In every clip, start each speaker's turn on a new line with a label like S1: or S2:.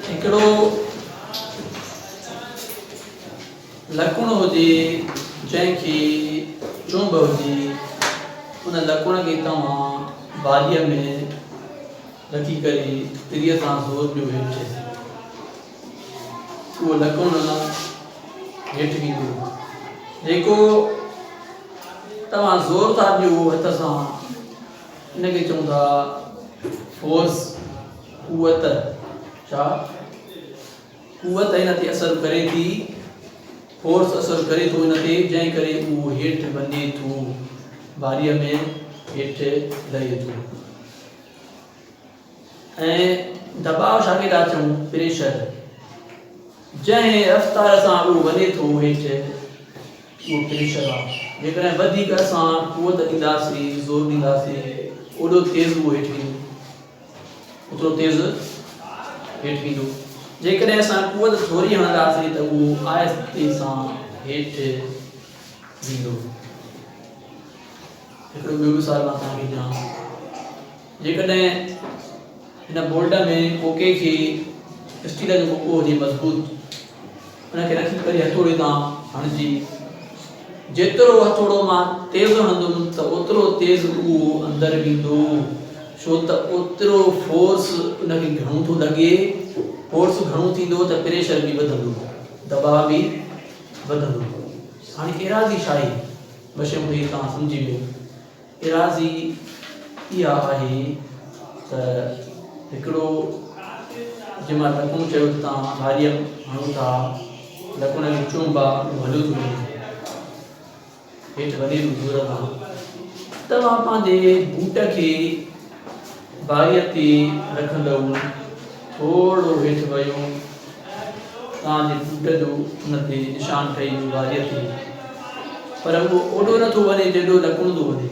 S1: هڪڙو لڪڻ هجي جنهن کي چونب هجي، ان لڪڻ کي توهان ڀاڄيء ۾ رکي ڪري تريء سان زور ڏيو هيٺ، اهو لڪڻ هيٺ ويندو. جيڪو توهان زور ٿا ڏيو هٿ سان، ان کي چئون ٿا فورس، قوت. ڇا قوت هن تي اثر ڪري ٿي؟ فورس اثر ڪري ٿو ان تي، جنهن ڪري اهو هيٺ وڃي ٿو، ڀاريء ۾ هيٺ لهي ٿو. ۽ دٻاء ڇا کي ٿا چئون؟ پريشر. جنهن رفتار سان اهو وڃي ٿو هيٺ، اهو پريشر آهي. جيڪڏهن وڌيڪ اسان قوت ڏينداسين، زور ڏينداسين، اوڏو تيز اهو هيٺ ويندو. اوترو تيز هيٺ ويندو. جيڪڏهن اسان قوت ٿوري هڻنداسين ته اهو آهستي سان هيٺ ويندو. هڪڙو ٻيو مثال مان توهان کي ڏيان. جيڪڏهن هن بولٽ ۾ ڪوڪي کي اسٽيل جو ڪوڪو هجي مضبوط، ان کي رکي ڪري هٿوڙي تان هڻجي، جيترو هٿوڙو مان تيز هڻندم ته اوترو تيز اهو اندر ويندو، ڇو ته اوترو فورس ان کي گهڻو ٿو لڳي، فورس گهڻو ٿيندو ته پريشر به وڌندو، دٻاء به وڌندو. هاڻي ايراضي ڇا آهي؟ ٻه شيون ته هي توهان سمجهي ويو. ايراضي اها آهي ته هڪڙو جنهن مهل لڪڻ چيو ته توهان ڀاڄيء هڻو ٿا، لڪڻ کي چونبا، اهو هليو ٿو وڃي، هيٺ وڃي ٿو زور سان. توهان پنهنجي بوٽ کي ٻاريء تي رکندؤ، ٿورڙو هيٺ ويو، توهان جي بوٽ جو ان تي نشان ٺهي ويو ٻاريء تي، پر اهو اوڏو نه ٿو وڃي جيڏو لڪڻ ٿو وڃي.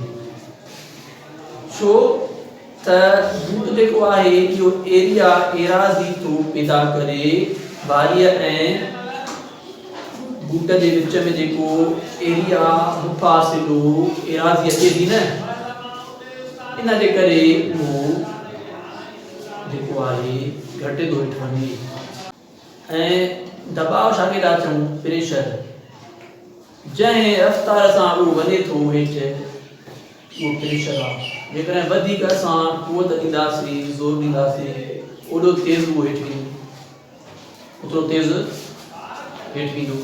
S1: ڇو ته بوٽ جيڪو آهي اهو ايريا، ايراضي، ٿو پيدا ڪري، ٻاريء ۽ بوٽ جي وچ ۾ جيڪو ايريا، مفاصلو، ايراضي اچي ٿي نه، ان جي ڪري اهو جيڪو آهي گهٽ ٿو هيٺ وڃي. ۽ دٻاء ڇا کي ٿا چئون؟ پريشر. جنهن رفتار سان اهو وڃي ٿو هيٺ، اهو پريشر آهي. جيڪڏهن وڌيڪ اسان قوت ڏينداسين، زور ڏينداسين، اوڏو تيز اهو هيٺ ويندو. اوترو تيز هيٺ ويندو.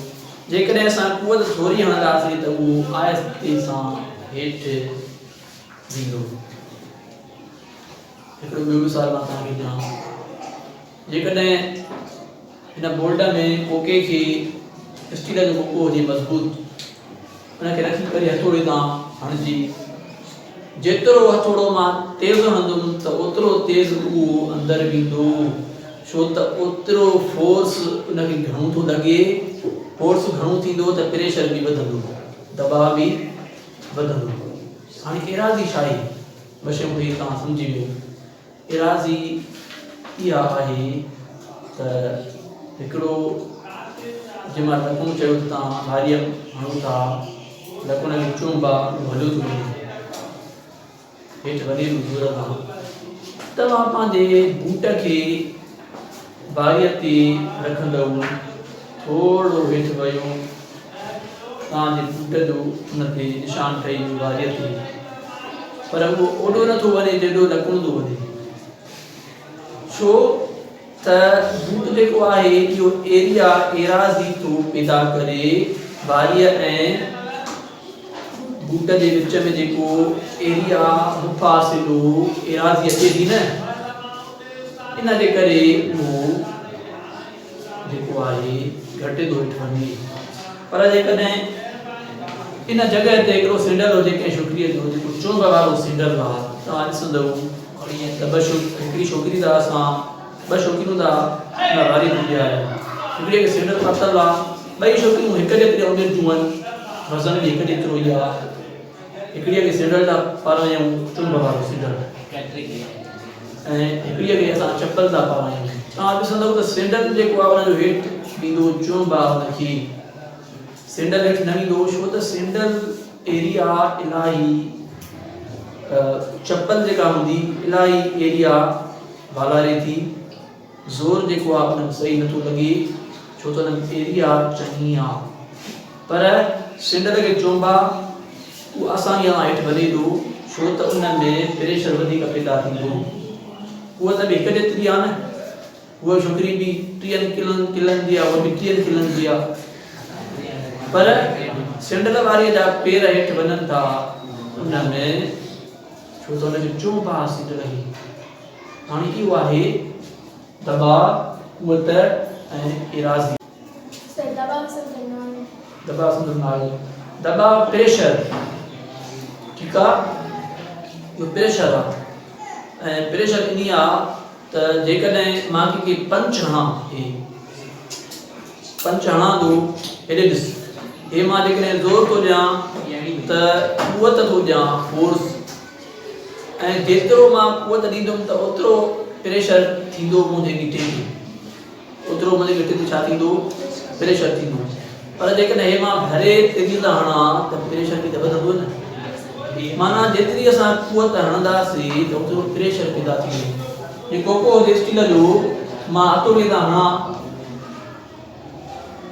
S1: جيڪڏهن اسان قوت ٿوري هڻنداسين ته اهو آهستي سان هيٺ ويندو. هڪڙو ٻيو مثال مان توهان کي ڏيان. جيڪڏهن هن بولٽ ۾ ڪوڪي کي اسٽيل جو ڪوڪو هجي مضبوط، ان کي رکي ڪري هٿوڙي تان هڻجي، جيترو هٿوڙو مان تيز هڻندم ته اوترو تيز اهو اندر ويندو، ڇو ته اوترو فورس ان کي گهڻو ٿو لڳي، فورس گهڻو ٿيندو ته پريشر به وڌندو، دٻاء به وڌندو. هاڻي ايراضي ڇا آهي؟ ٻه شيون ته هي توهان سمجهي ويو. ايراضي اها آهي ته هڪڙو جنهن مهل لڪڻ چيو ته توهان ڀاڄيء هڻو ٿا، لڪڻ کي چونبا، اهو هليو ٿو وڃي، هيٺ وڃي ٿو زور سان. توهان پنهنجي بوٽ کي ٻاريء تي رکندؤ، ٿورڙو هيٺ ويو، توهان جي بوٽ جو ان تي نشان ٺهي ويو ٻاريء تي، پر اهو اوڏو نه ٿو وڃي جيڏو لڪڻ ٿو وڃي. ڇو ته بوٽ جيڪو آهي اهو ايريا، ايراضي، ٿو پيدا ڪري، ٻاريء ۽ بوٽ جي وچ ۾ جيڪو ايريا، مفاصلو، ايراضي اچي ٿي نه، ان جي ڪري اهو جيڪو آهي گهٽ ٿو هيٺ وڃي. پر جيڪڏهن ان جڳهه تي هڪڙو سينڊل هجي ڪنهن ڇوڪريء جو، جيڪو چونگ وارو سينڊل آ، توهان ڏسندؤ ته ٻه هڪڙي ڇوڪري ٿا اسان ٻه ڇوڪريون ٿا ان واري تي بيهاريون، هڪڙيء کي سينڊل پاتل آ، ٻئي ڇوڪريون هڪ جيتري عمر جون آهن، وزن به هڪ جيترو ئي آ، هڪڙيء کي سينڊل ٿا پارايون چنب وارو سينڊل ۽ هڪڙيء کي اسان چپل ٿا پارايون. توهان ڏسندؤ ته سينڊل جيڪو آهي ان جو هيٺ ويندو چنب آهي ان کي سينڊل هيٺ نه ويندو، ڇو ته سينڊل ايريا الاهي چپل جيڪا هوندي الاهي ايريا والاري ٿي. زور جيڪو آ ان ۾ صحيح نٿو لڳي ڇو ته ان ۾ ايريا چڱي آ. پر سينڊل کي چونبا اهو آسانيء سان هيٺ وڃي ٿو ڇو ته ان ۾ پريشر وڌيڪ پيدا ٿيندو. قوت به هڪ جيتري آ نه. هوء ڇوڪري به ٽيهن ڪلن ڪلن جي آ، هوء به ٽيهن ڪلن جي آ. پر سينڊل واريء جا پير هيٺ وڃن ٿا ان ۾، ڇو ته ان کي چونب آ سينڊل کي. هاڻي اهو آهي دٻاء، قوت ۽ ايراضي.
S2: سر دٻاء سمجهه نه آيو.
S1: دٻاء سمجهه نه آيو. دٻاء پريشر ٺيڪ آ، اهو پريشر آ ۽ پريشر انهي آ ته جيڪڏهن مان ڪنهن کي پنچ هڻان، هي پنچ هڻان ٿو، هيڏي ڏس، هي مان جيڪڏهن زور ٿو ڏيان ته قوت ٿو ڏيان، فورس، ۽ جيترو مان قوت ڏيندم ته اوترو پريشر ٿيندو منهنجي ڳٽي تي، اوترو منهنجي ڳٽي تي ڇا ٿيندو؟ پريشر ٿيندو. پر جيڪڏهن هي مان ڀري تيزي سان هڻان ته پريشر به ته وڌندو نه. معنيٰ جيتري اسان قوت هڻنداسين ته اوترو پريشر پيدا ٿيندو. جي ڪوڪو هجي اسٽيل جو، مان هٿوڙي سان هڻان،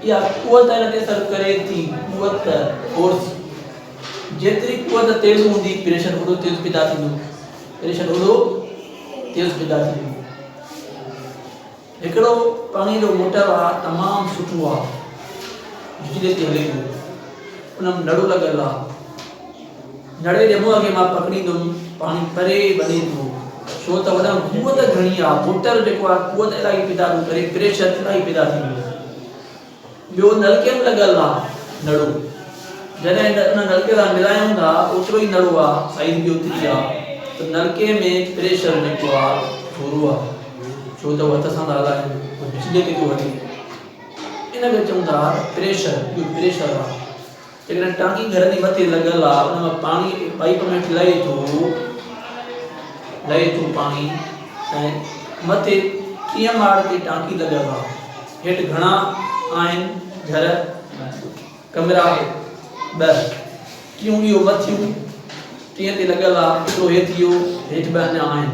S1: اها قوت هن تي اثر ڪري ٿي، قوت، فورس. جيتري قوت تيز هوندي، پريشر اوڏو تيز پيدا ٿيندو. پريشر اوڏو تيز پيدا ٿيندو. هڪڙو پاڻي جو موٽر آ تمام سٺو آ بجلي تي هلي ٿو ان ۾ نڙو لڳل آ نڙي جي منهن کي مان پڪڙيندم پاڻي پري وڃي ٿو ڇو ته هوڏانهن قوت گهڻي آ موٽر جيڪو آ قوت الاهي پيدا ٿو ڪري پريشر الاهي پيدا ٿيندو ٻيو نلڪي ۾ لڳل آ نڙو جڏهن ان نلڪي سان ملايون ٿا اوترو ئي نڙو آ سائيز به اوتري آ ته نلڪي ۾ پريشر جيڪو آ ٿورو آ ڇو ته هو هٿ سان ٿا هلائن هو بجلي تي ٿو هلي ان کي چون ٿا پريشر اهو پريشر آ جيڪڏهن ٽانڪي گهر جي مٿي لڳل آ ان مان پاڻي پائيپ ۾ لهي ٿو لهي ٿو پاڻي ۽ مٿي ٽين ماڙ تي ٽانڪي لڳل آ هيٺ گهڻا آهن گهر ڪمرا ٻه ٽيون اهو مٿيون ٽين تي لڳل آ هڪڙو هيٺ اهو هيٺ ٻه اڃا آهن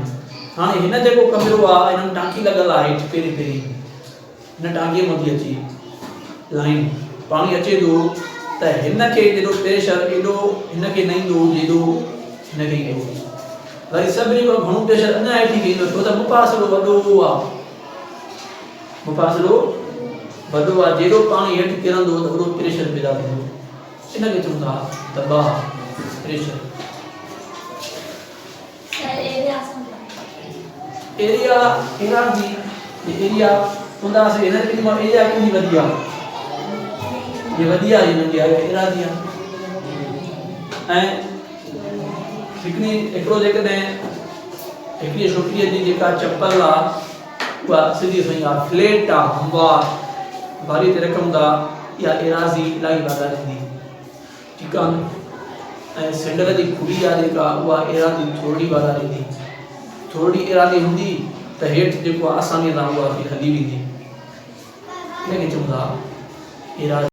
S1: هاڻي هن جيڪو ڪمرو آ هن ۾ ٽانڪي لڳل آ هيٺ پهرين پهرين هن ٽانڪي مان ٿي اچي لائين پاڻي اچي ٿو ته هن کي جيڏو پريشر ايڏو هن کي نه ايندو جيڏو هن کي ايندو وري سڀني کان گهڻو پريشر اڃا هيٺ کي ايندو ڇو ته مفاصلو وڏو آ مفاصلو وڏو آ جيڏو پاڻي هيٺ ڪرندو ته اوڏو پريشر پيدا ٿيندو ان کي چون ٿا دٻاء پريشر. ايريا ايراضي جي ايريا چوندا هئاسين هنن ٻنهي مان ايريا ڪنهن جي وڏي آ جي وڏي آ هنن جي ايراضي آ ۽ هڪڙي هڪڙو جيڪڏهن هڪڙي ڇوڪريء جي جيڪا چپل آ اها سڌي سنئين آ فليٽ آ هموار واري تي رکون ٿا اها ايراضي الاهي واڌاريندي ٺيڪ آ نه ۽ سينڊل جي کڙي آ جيڪا اها ايراضي ٿورڙي واڌاريندي ٿورڙي ايراضي هوندي ته هيٺ جيڪو آساني سان اها هلي ويندي ان کي چون ٿا ايراضي.